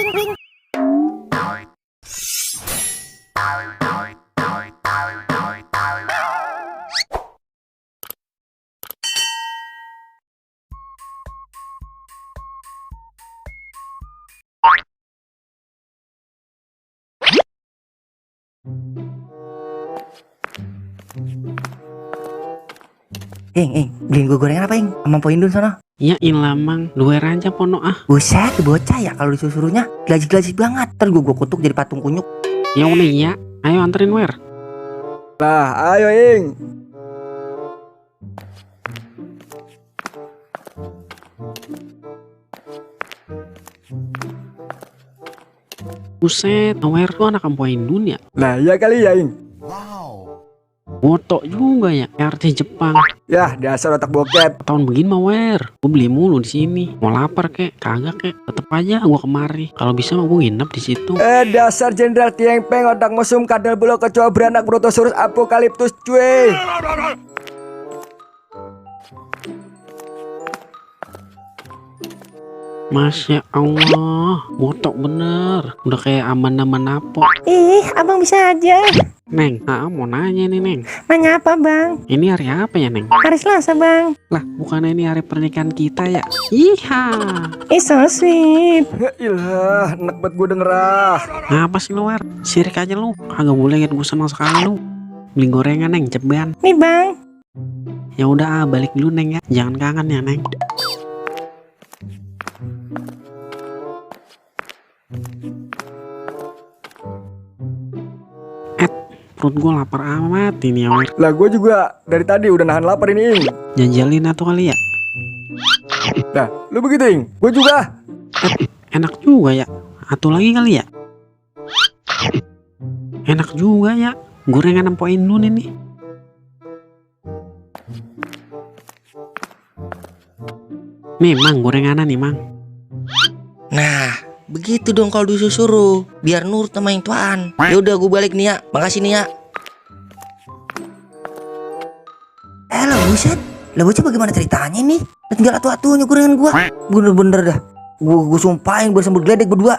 ring ring. Beliin gue gorengan apa, Ing? Sama Po Indun sono. Ya ilamang, luar aja pono ah. Buset, bocah ya kalau disuruhnya glajik-glajik banget. Ntar gue kutuk jadi patung kunyuk. Ya udah ya, ayo anterin wer. Lah, ayo Ing. Buset, wer tuh anak kampoin dunia. Lah, ya kali ya Ing. Botok juga ya, RT Jepang. Yah, dasar otak bokep. Tahun begini mah wer, gue beli mulu di sini. Mau lapar kek, kagak kek, tetep aja gue kemari. Kalau bisa mah gue nginep di situ. Dasar jenderal tiengpeng otak mesum kadal bulu kecoa beranak brontosaurus apokaliptus cuy. Masya Allah, botok bener. Udah kayak aman-aman apa. Ih, abang bisa aja. Neng, mau nanya nih Neng. Nanya apa, Bang? Ini hari apa ya Neng? Hari Selasa, Bang. Lah, bukannya ini hari pernikahan kita ya? Iha. So sweet. Ya ilah, enak banget gue denger ah. Ngapa sih lu wer? Sirik aja lu. Kagak boleh liat gue senang sekali lu. Beli gorengan Neng, ceban. Nih, Bang. Ya udah balik dulu Neng ya. Jangan kangen ya Neng. Perut gue lapar amat ini ya wer. Lah gue juga dari tadi udah nahan lapar ini Ing. Janjalin atau kali ya? Nah, lu begitu Ing. Gue juga. Enak juga ya. Atau lagi kali ya? Enak juga ya. Gorengan empoin dulu nih. Nih mang, gorenganan nih mang. Nah, begitu dong kalau disuruh. Biar nurut sama yang tuaan. Ya udah gue balik nih ya. Makasih nih ya. Lah buset. Lah bocah bagaimana ceritanya nih? Tinggal atu-atunya gorengan gua. Bener-bener dah. Gua sumpahin bersambut gledek berdua.